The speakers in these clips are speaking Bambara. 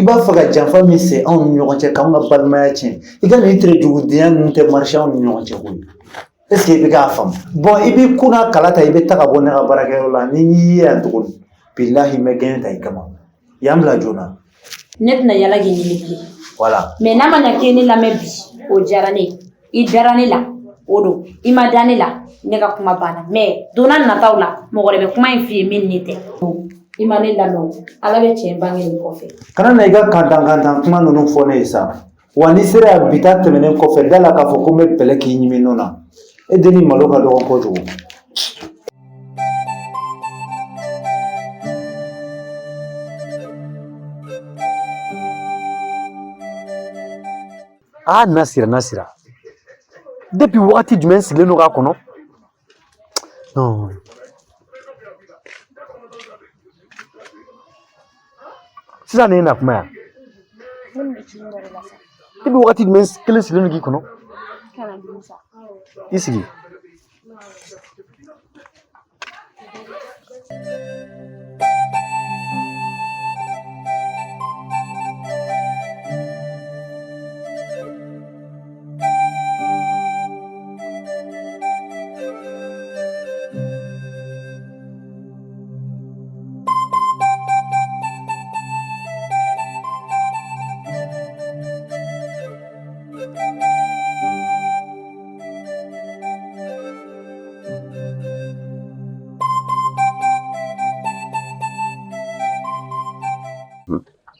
b'a fɛ ka janfa min sen anw ni ɲɔgɔn cɛ, k'anw ka balimaya tiɲɛ, i ka nin terejugudenya ninnu tɛ marcher anw ni ɲɔgɔn cɛ koyi. Est ce que i bɛ k'a faamu? Bon, i b'i kun n'a kala ta, i bɛ taa ka bɔ ne ka baarakɛyɔrɔ la. Ni n y'i ye yan tuguni, bilahi, n bɛ gɛɲɛ ta i kama. Yan bila joona. Ne tɛna yala k'i ɲini bilen. Voilà. Mais n'a ma ɲɛ k'i ye ne lamɛn bi, o diyara ne ye. I dara ne la, o don. I ma da ne la, ne ka kuma banna. Mais don n'a nataw la, mɔgɔ wɛrɛ bɛ kuma in f'i ye min ni ne tɛ. I ma ne lamɛn o, Ala bɛ tiɲɛ bange nin kɔfɛ. Kana na i ka kantan kantan kuma ninnu fɔ ne ye sa. Wa n'i sera yan bi ta tɛmɛnen kɔfɛ, da la k'a fɔ ko n bɛ bɛlɛ k'i ɲimi nɔ na. E denni malo ka dɔgɔ kojugu. Aa, Nasira, Nasira, depuis wagati jumɛn sigilen don k'a kɔnɔ? Non, sisan ne na kuma yan. Depuis wagati jumɛn kelen sigilen don k'i kɔnɔ? I sigi.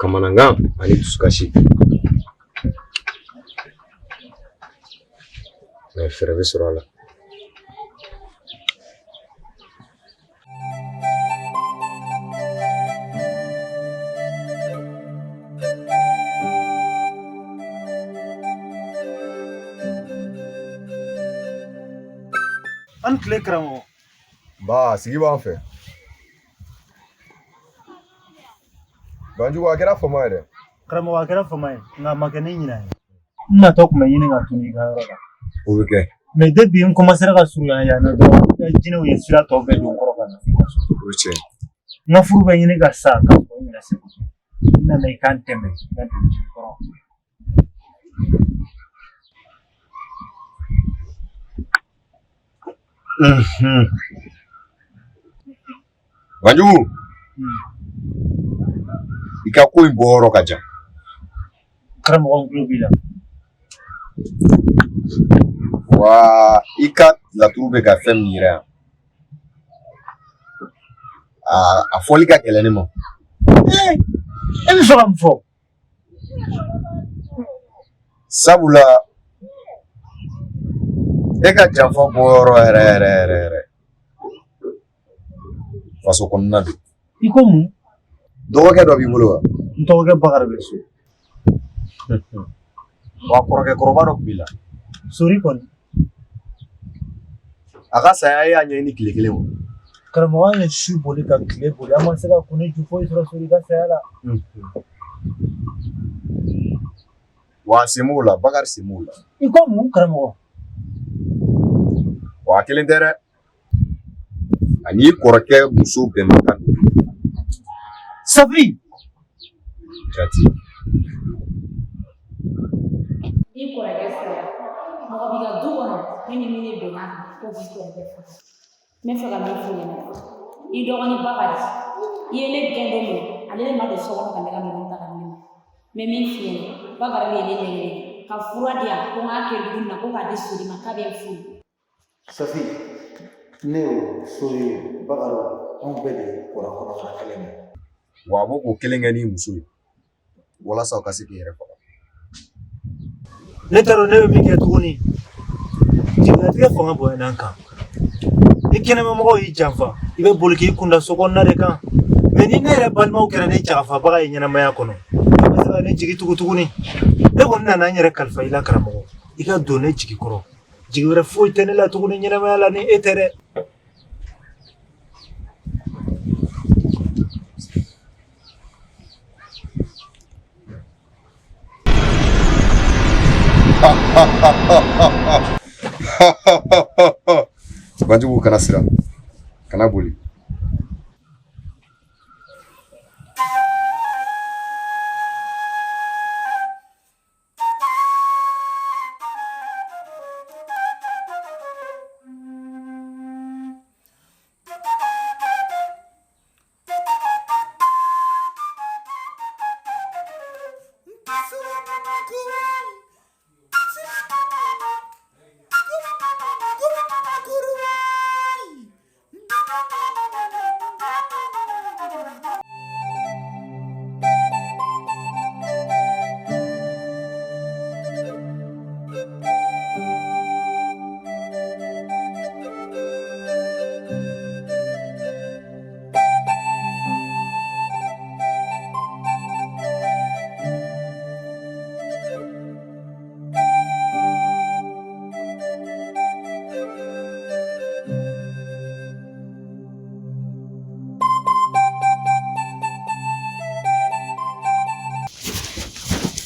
Kamanagan ani dusukasi, mais fɛɛrɛ bɛ sɔrɔ a la. An tile, karamɔgɔ. Ba, sigi b'an fɛ. Banjugu, a kɛra fama ye dɛ. Karamɔgɔ, a kɛra fama ye, nka a ma kɛ ne ɲinɛ ye. N natɔ tun bɛ ɲini ka tunu i ka yɔrɔ la. O bɛ kɛ. Mais depuis n commencera ka surunya yan nɔ dɔrɔn, i ka jinɛw ye sira tɔ bɛɛ don n kɔrɔ ka na f'i ka so. O ye tiɲɛ ye. N ka furu bɛ ɲini ka sa ka sɔrɔ n yɛrɛ seko tɛ. N nana i ka n dɛmɛ i ka don n jigi kɔrɔ. Banjugu, i ka ko in bɔyɔrɔ ka jan. Karamɔgɔ, n tulo b'i la. Wa i ka laturu bɛ ka fɛn min yira yan, a fɔli ka gɛlɛn ne ma. E bɛ fɛ ka mun fɔ? Sabula e ka janfa bɔyɔrɔ yɛrɛ yɛrɛ yɛrɛ yɛrɛ, faso kɔnɔna don. I ko mun? Dɔgɔkɛ dɔ b'i bolo wa? N dɔgɔkɛ Bakari bɛ so. Wa kɔrɔkɛ kɔrɔba dɔ tun b'i la. Sori kɔni. A ka saya, e y'a ɲɛɲini tile kelen o? Karamɔgɔ, an ye su boli ka tile boli, an ma se ka kun ni ju foyi sɔrɔ Sori ka saya la. Wa a sen b'o la, Bakari sen b'o la. I ko mun, karamɔgɔ? Wa a kelen tɛ dɛ, ani i kɔrɔkɛ muso bɛnbakan don. Safi. Jati. I kɔrɔkɛ saya, mɔgɔ b'i ka du kɔnɔ min ni min bɛnna kan ko k'i kɔrɔkɛ faga. N bɛ fɛ ka min f'u ɲɛna, i dɔgɔnin Bakari, i ye ne gɛn don min, ale de ma don so kɔnɔ ka ne ka minɛnw ta ka di ne ma. N bɛ min f'i ɲɛna, Bakari de ye ne nɛgɛn ka fura di yan ko n k'a kɛ dumuni na ko k'a di Sori ma k'a bɛ n furu. Safi, ne o, Sori, Bakari, anw bɛɛ de bɔra kɔnɔfara kelen na. Wa a b'o k'o kelen kɛ n'i muso ye walasa o ka se k'i yɛrɛ faga. Ne t'a dɔn ne bɛ min kɛ tuguni. Jigilatigɛ fanga bonyana n kan. Ni kɛnɛmamɔgɔw y'i janfa, i bɛ boli k'i kunda so kɔnɔna de kan. Mais ni ne yɛrɛ balimaw kɛra ne janfabaga ye ɲɛnamaya kɔnɔ, ne bɛ se ka ne jigi tugu tuguni? Ne kɔni nana n yɛrɛ kalifa i la, karamɔgɔ. I ka don ne jigi kɔrɔ. Jigi wɛrɛ foyi tɛ ne la tuguni ɲɛnamaya la ni e tɛ dɛ. Banjugu, kana siran, kana boli.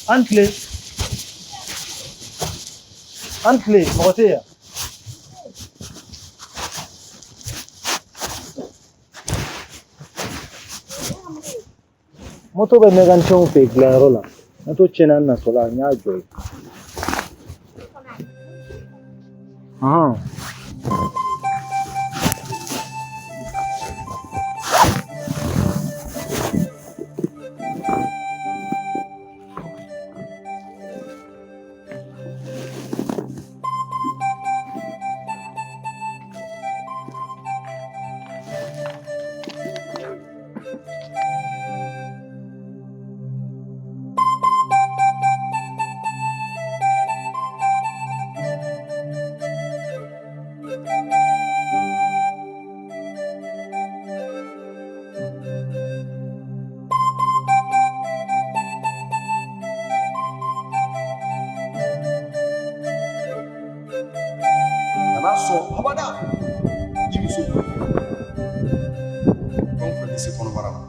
An tile, an tile, mɔgɔ tɛ yan. Moto bɛ mɛkanisiɲɛw fɛ yen dilanyɔrɔ la. Moto tiɲɛna n natɔla, n y'a jɔ yen. Ɔhɔn. Kana sɔn abada i muso fɛn o fɛn bɛ se kɔnɔbara la.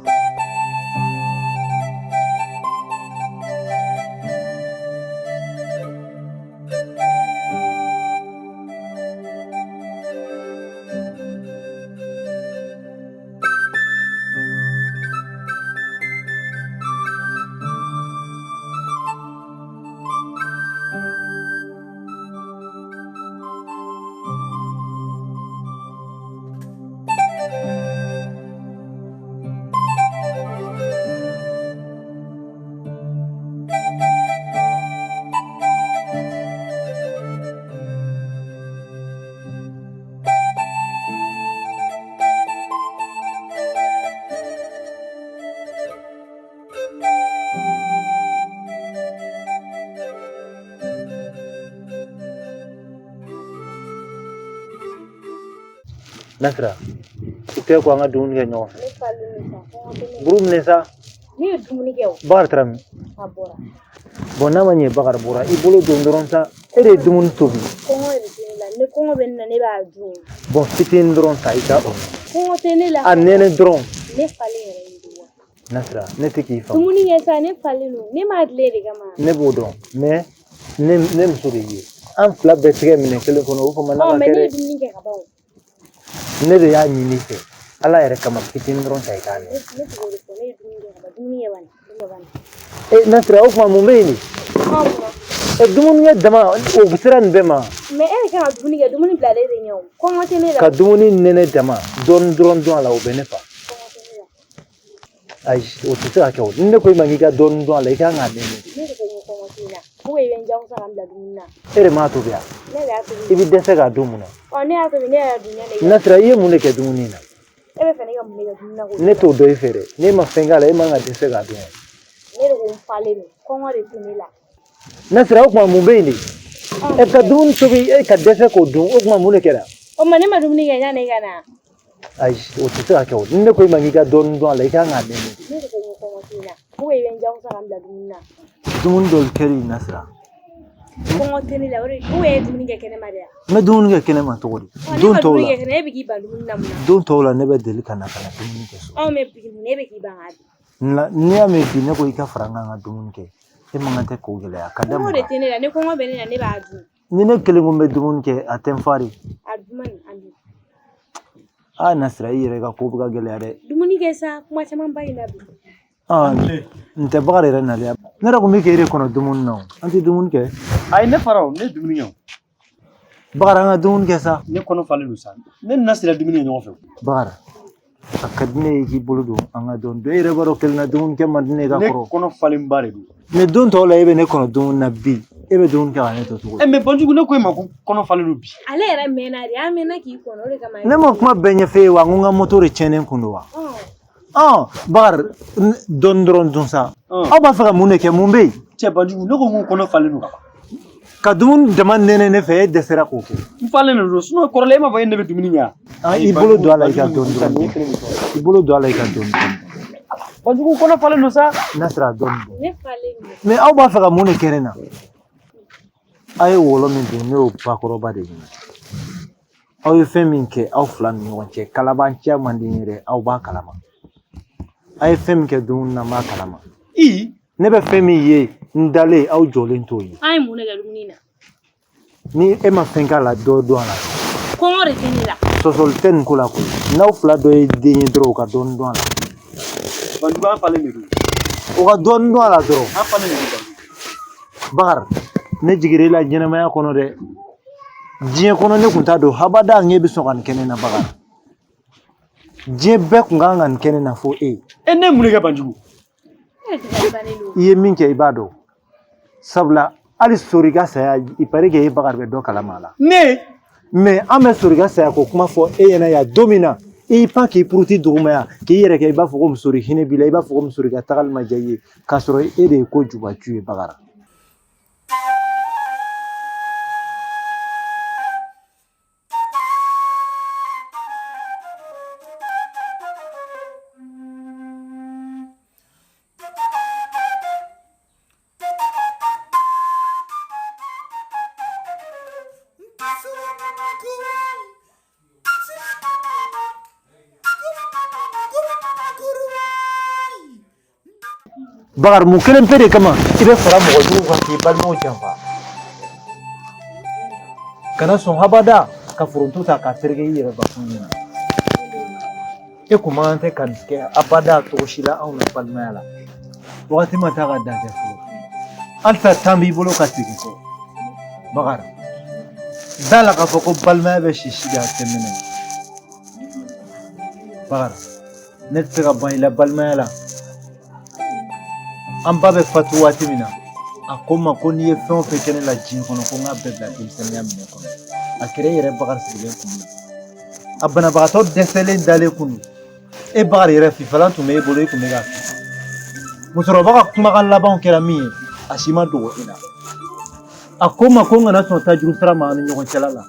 Nasira, i tɛ ko an ka dumuni kɛ ɲɔgɔn fɛ. Buru minɛ sa. Ne ye dumuni kɛ o. Bakari taara min? A bɔra. Bon, n'a ma ɲɛ Bakari bɔra, i bolo don dɔrɔn sa. E de ye dumuni tobi. Kɔngɔ de tɛ ne la. Ni kɔngɔ bɛ ne na, ne b'a dun. Bon, fitinin dɔrɔn ta i ka o. Kɔngɔ tɛ ne la. A nɛnɛ dɔrɔn. Ne falen yɛrɛ de don wa. Nasira, ne tɛ k'i faamu. Dumuni kɛ sa, ne falen don. Ne m'a dilan e de kama. Ne b'o dɔn, mais ne muso de ye. An fila bɛɛ tɛgɛ minɛ kelen kɔnɔ, o fama n'a ma kɛ dɛ. Mais ne ye dumuni kɛ ka ban o. Ne de y'a ɲini i fɛ, Ala yɛrɛ kama, fitinin dɔrɔn ta i k'a minɛ. Ne tɛ k'o de fɔ, ne ye dumuni kɛ ka ban, dumuni kɛ bani, dumuni bani. E Nasira, o tuma mun bɛ yen de? E dumuni kɛ dama, o sera nin bɛɛ ma. Mais e de kan ka dumuni kɛ, dumuni bilalen e de ɲɛ o. Kɔngɔ tɛ ne la. Ka dumuni nɛnɛ dama, dɔɔni dɔrɔn dun a la, o bɛ ne fa. Kɔngɔ tɛ ne la. Ayi, o tɛ se ka kɛ o. Ni ne ko i ma k'i ka dɔɔni dun a la, i kan k'a nɛnɛ. Ne de ko ko kɔngɔ tɛ ne la. Ko i bɛ n jagosa ka n bila dumuni na. E de m'a tobi wa? Ne de y'a tobi. I bɛ dɛsɛ k'a dun mun na? Ɔ, ne y'a tobi, ne yɛrɛ dun yanni. Nasira, i ye mun de kɛ dumuni na? E bɛ fɛ ne ka mun de kɛ dumuni na ko? Ne t'o dɔn i fɛ dɛ. N'e ma fɛn k'a la, e man ka dɛsɛ k'a dun. Ne de ko n falen don, kɔngɔ de tɛ ne la. Nasira, o tuma mun bɛ yen de? E ka dumuni tobi, e ka dɛsɛ k'o dun, o tuma mun de kɛra? O ma ne ma dumuni kɛ yanni e ka na. Ayi, o tɛ se ka kɛ o. Ni ne ko i ma k'i ka dɔɔni dun a la, i kan k'a nɛnɛ. Ne de ko ko kɔngɔ tɛ ne la. Ko i bɛ n jagosa ka n bila dumuni na. Dumuni dɔ kɛra Nasira. Kɔngɔ tɛ ne la, o de o ye dumuni kɛ kɛnɛma de ya. N bɛ dumuni kɛ kɛnɛma cogo di? Don tɔw la, e bɛ k'i ban dumuni na mun na? Don tɔw la, ne bɛ deli ka na dumuni kɛ so. Anw bɛ bi mun, e bɛ k'i ban k'a dun. N'i y'a mɛn bi ne ko i ka fara n kan ka dumuni kɛ, e man kan tɛ k'o gɛlɛya ka da mun Kɔngɔ de kan? tɛ ne la, ni kɔngɔ bɛ ne la, ne b'a dun. Ni ne kelen ko n bɛ dumuni kɛ, a tɛ n fa de. A duman nin, a dun. Aa Nasira, i yɛrɛ ka ko bɛ ka gɛlɛya dɛ. Dumuni kɛ sa, kuma caman ba in na bi. Aa, n tɛ Bakari yɛrɛ nalen. Ne yɛrɛ kun bɛ k'e de kɔnɔ dumuni na o. An tɛ dumuni kɛ. Ayi, ne fara o, ne ye dumuni kɛ o. Bakari, an ka dumuni kɛ sa. Ne kɔnɔ falen don sa. Ne ni Nasira dumuni kɛ ɲɔgɔn fɛ. Bakari, A ka di ne ye k'i bolo don an ka dɔn. E yɛrɛ b'a dɔn kelen na dumuni kɛ man di ne ye ka Ne kɔrɔ. kɔnɔ falenba de don. Mais don tɔw la e bɛ ne kɔnɔ dumuni na bi, e bɛ dumuni kɛ ka ne to cogo di? Mais Banjugu, ne ko e ma ko kɔnɔ falen don bi. Ale yɛrɛ mɛnna de, an mɛnna k'i kɔnɔ, o de kama. Ne ma kuma bɛɛ ɲɛf'e ye wa, n ko n ka moto de tiɲɛnen kun don wa? Bakari, dɔɔni dɔrɔn dun sa. Aw b'a fɛ ka mun de kɛ, mun bɛ yen? Cɛ Banjugu, ne ko n ko kɔnɔ falen don ka ban. Ka dumuni dama nɛnɛ ne fɛ, e dɛsɛra k'o kɛ. N falen de don, sinon kɔrɔlen e m'a fɔ e ne bɛ dumuni kɛ wa? I bolo don a la i ka dɔɔni dɔrɔn. I bolo don a la i ka dɔɔni dɔrɔn. Banjugu, kɔnɔ falen don sa. N'a sera dɔɔni dɔrɔn. Ne falen don. Mais aw b'a fɛ ka mun de kɛ ne na? Aw ye wɔlɔ min dun, ne y'o bakɔrɔba de ɲini. Aw ye fɛn min kɛ aw fila ni ɲɔgɔn cɛ, kalabanciya man di n ye dɛ, aw b'a kalama. Aw ye fɛn min kɛ dumuni na, n b'a kalama. Ne bɛ fɛn min ye n dalen, aw jɔlen t'o ye. An ye mun de kɛ dumuni na? Ni e ma fɛn k'a la, dɔ dɔn a la. Kɔngɔ de tɛ ne la. Sɔsɔli tɛ nin ko la koyi. N'aw fila dɔ ye den ye dɔrɔn, u ka dɔɔni dɔn a la. Banjugu, an falen de don. U ka dɔɔni dɔn a la dɔrɔn. An falen de don. Bakari, ne jiginra e la ɲɛnamaya kɔnɔ dɛ. Diɲɛ kɔnɔ ne kun t'a dɔn habada n bɛ sɔn ka nin kɛ ne na Bakari. Diɲɛ bɛɛ kun kan ka nin kɛ ne na fo e. E ne ye mun de kɛ Banjugu? I ye min kɛ i b'a dɔn. Sabula hali Sori ka saya, il paraît que e Bakari bɛ dɔ kalama a la. Ne? Mais an bɛ Sori ka saya ko kuma fɔ e ɲɛna yan don min na, i y'i pan k'i puruti duguma yan, k'i yɛrɛ kɛ i b'a fɔ ko Sori hinɛ b'i la, i b'a fɔ ko Sori ka tagali ma diya i ye, k'a sɔrɔ e de ye ko jubaju ye Bakari. Bakari, mun kelen pe de kama i bɛ fara mɔgɔ jugu kan k'i balimaw janfa? Kana sɔn habada ka foronto ta k'a tereke i yɛrɛ bakun ɲɛna. E kun man kan tɛ ka nin kɛ abada cogo si la anw na balimaya la. Wagati ma taa ka dan kɛ fɔlɔ. Halisa tan b'i bolo ka segin kɔ. Bakari, da la k'a fɔ ko balimaya bɛ sisi de, a tɛ mɛnɛ. Bakari, ne tɛ se ka ban i la balimaya la. An ba bɛ fatu waati min na, a ko n ma ko n'i ye fɛn o fɛn kɛ ne la diɲɛ kɔnɔ, ko n k'a bɛɛ bila denmisɛnninya minɛ kɔnɔ. A kɛra e yɛrɛ Bakari sigilen kun na. A banabagatɔ dɛsɛlen dalen kun don. E Bakari yɛrɛ fifalan tun bɛ e bolo, e tun bɛ k'a fifa. Musokɔrɔba ka kumakan labanw kɛra min ye, a si ma dogo e la. A ko n ma ko n kana sɔn tajuru sara ma an ni ɲɔgɔn cɛla la.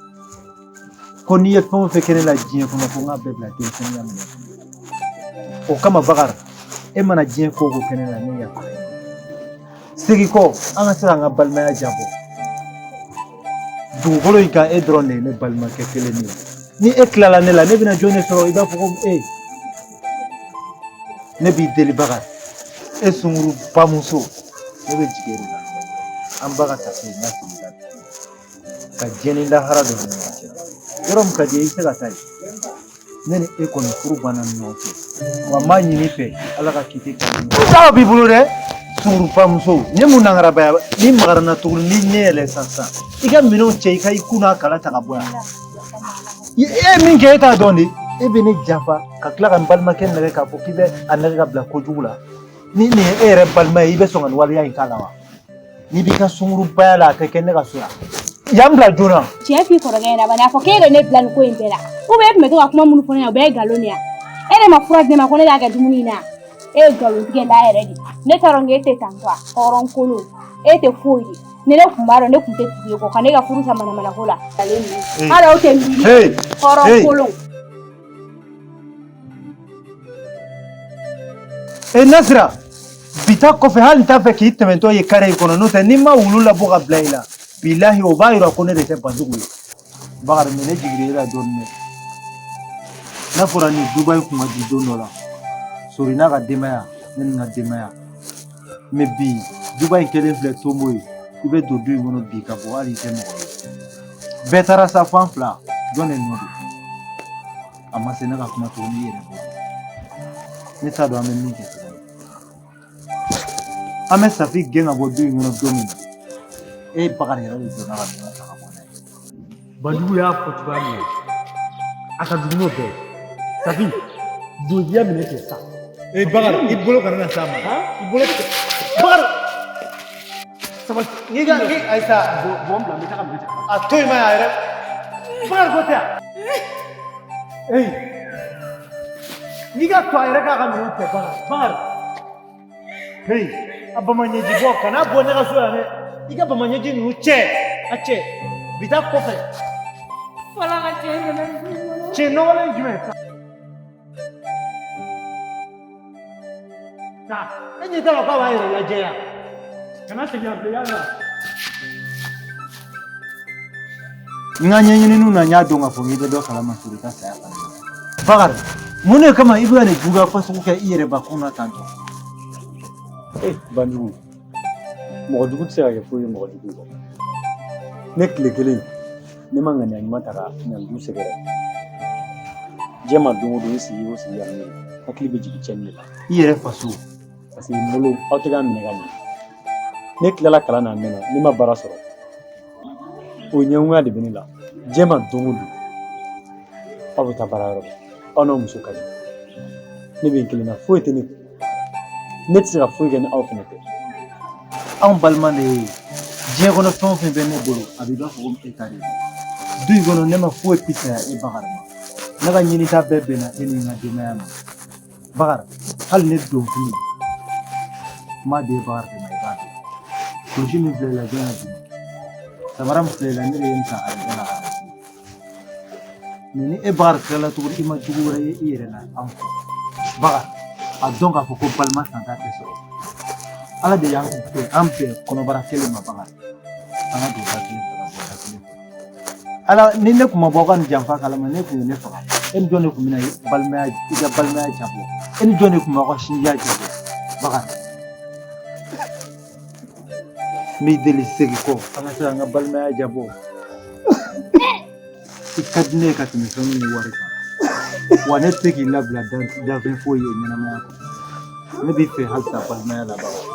Ko n'i ye fɛn o fɛn kɛ ne la diɲɛ kɔnɔ, ko n k'a bɛɛ bila denmisɛnninya minɛ kɔnɔ. O kama Bakari, e mana diɲɛ ko o ko kɛ ne la, ne yafa. Segin kɔ, an ka se k'an ka balimaya jabɔ. Dugukolo in kan, e dɔrɔn de ye ne balimakɛ kelen ye. Ni e tilala ne la, ne bɛna jɔn de sɔrɔ? I b'a fɔ ko e. Ne b'i deli Bakari, e sunkuru bamuso, ne bɛ jigin e de la. An ba ka tafe n ka sigi la. Ka diɲɛ ni lahara don ni ɲɔgɔn cɛ. Yɔrɔ min ka di i ye, i bɛ se ka taa yen. Ne ni e kɔni furu banna ni ɲɔgɔn cɛ. Wa n b'a ɲini i fɛ, Ala ka kiti ka di. N b'i bolo dɛ. Sunguru bamuso, ni mun nangarabaya, n'i magara n na tuguni, n'i ɲɛ yɛlɛ sisan sisan, i ka minɛnw cɛ, i ka i kun n'a kala ta ka bɔ yan. E ye min kɛ, e t'a dɔn de. E bɛ ne janfa ka tila ka n balimakɛ nɛgɛ k'a fɔ k'i bɛ a nɛgɛ ka bila kojugu la. Ni nin ye e yɛrɛ balima ye, i bɛ sɔn ka nin waleya in k'a la wa? N'i b'i ka sungurubaya la, a tɛ kɛ ne ka so yan. Yan bila joona. Tiɲɛ f'i kɔrɔkɛ ɲɛna bani, a fɔ k'e de ne bila nin ko in bɛɛ la. Ou bien e tun bɛ to ka kuma minnu fɔ ne ɲɛna, o bɛɛ ye nkalon de ye. E de ma fura di ne ma ko ne k'a kɛ dumuni in na. E ye nkalontigɛ la yɛrɛ de. Ne t'a dɔn k'e tɛ tan tɔ a hɔrɔn kolon. E tɛ foyi ye. Ni ne kun b'a dɔn, ne kun tɛ tugu e kɔ ka ne ka furu sa manamana ko la. Hali aw tɛ miiri. Hɔrɔn kolon. E Nasira, bi ta kɔfɛ hali n t'a fɛ k'i tɛmɛtɔ ye kare in kɔnɔ, n'o tɛ n'i ma wulu labɔ ka bila i la, bilahi o b'a yira ko ne de tɛ Banjugu ye. Bakari, mais ne jiginna e la dɔɔni dɛ. N'a fɔra nin duba in kun ka di don dɔ la, Sori n'a ka denbaya, ne ni n ka denbaya. Mais bi duba in kɛlen filɛ tonbo ye, i bɛ don du in kɔnɔ bi ka bɔ hali i tɛ mɔgɔ ye. Bɛɛ taara sa fan fila, jɔn de nɔ don? A ma se ne ka kuma tuguni, i yɛrɛ b'o dɔn. Ne t'a dɔn an bɛ min kɛ tuguni. An bɛ Safi gɛn ka bɔ du in kɔnɔ don min na, e Bakari yɛrɛ de donna ka minɛnw ta ka bɔ n'a ye. Banjugu y'a fɔ cogoya min na, a ka jugu n'o bɛɛ ye. Safi, Don i ka minɛn cɛ sisan. Ee Bakari, i bolo kana na s'a ma. I bolo Bakari. Sabali. N'i ka ni ayi sa. Bɔ n bila n bɛ taa ka minɛn cɛ. A to yen ma a yɛrɛ. Bakari ko tɛ yan. Ee. N'i ka to a yɛrɛ k'a ka minɛnw cɛ Bakari. Bakari. Hey, a bamaɲɛji bɔ kana bɔ ne ka so yan dɛ. I ka bamaɲɛji ninnu cɛ. A cɛ. Bi taa kɔfɛ. Fɔlɔ ka cɛ nana. Cɛ nɔgɔlen jumɛn? Taa. E ɲɛ t'a la k'a b'a yɛrɛ lajɛ yan. Kana segin a bilen y'a la. N ka ɲɛɲininiw na n y'a dɔn k'a fɔ k'i bɛ dɔ kalama sɔrɔ i ka saya fana na. Bakari, mun de kama i bɛ ka nin juguya fasugu kɛ i yɛrɛ bakun na tan tɔ? Eh, Banjugu, mɔgɔ jugu tɛ se ka kɛ foyi ye mɔgɔ jugu kɔ. Ne tile kelen, ne ma ŋaniya ɲuman ta ka ɲanju sɛgɛrɛ. Diɲɛ ma don o don i sigi o sigi yan ne hakili bɛ jigin cɛnni de la. I yɛrɛ faso. Parce que n bolo aw tɛ k'a minɛ ka ɲɛ. Ne tilala kalan na a mɛnna, ne ma baara sɔrɔ. O ɲɛngoya de bɛ ne la. Diɲɛ ma don o don aw bɛ taa baarayɔrɔ la, aw n'aw muso ka di. Ne bɛ n kelen na, foyi tɛ ne kun. Ne tɛ se ka foyi kɛ ni aw fɛnɛ tɛ. Anw balima de ye diɲɛ kɔnɔ fɛn o fɛn bɛ ne bolo a b'i b'a fɔ ko e ta de don. Du in kɔnɔ ne ma foyi fisaya e Bakari ma. Ne ka ɲinita bɛɛ bɛnna e ni n ka denbaya ma. Bakari, hali ne don fini n b'a di Bakari de ma i b'a dɔn. Kulusi min filɛ i la jɔn y'a d'i ma? Samara min filɛ i la ne de ye n ta a yɛrɛ la k'a di. Mais ni e Bakari tilala tuguni i ma jugu wɛrɛ ye i yɛrɛ la an fɛ. Bakari, a dɔn k'a fɔ ko balima santa tɛ sɔrɔ. Ala de y'an bɛn an bɛn kɔnɔbara kelen ma Bakari. An ka don da kelen fɛ ka bɔ da kelen fɛ. Ala ni ne kun ma bɔ aw ka nin janfa kalama ne kun ye ne faga. E ni jɔn de kun bɛna balimaya i ka balimaya jabɔ? E ni jɔn de kun b'aw ka sinjiya jabɔ? Bakari. N b'i deli segin kɔ an ka se k'an ka balimaya jabɔ. I ka di ne ye ka tɛmɛ fɛn min ni wari kan. Wa ne tɛ se k'i labila danfɛn foyi ye ɲɛnamaya kɔnɔ. Ne b'i fɛ halisa balimaya la Bakari.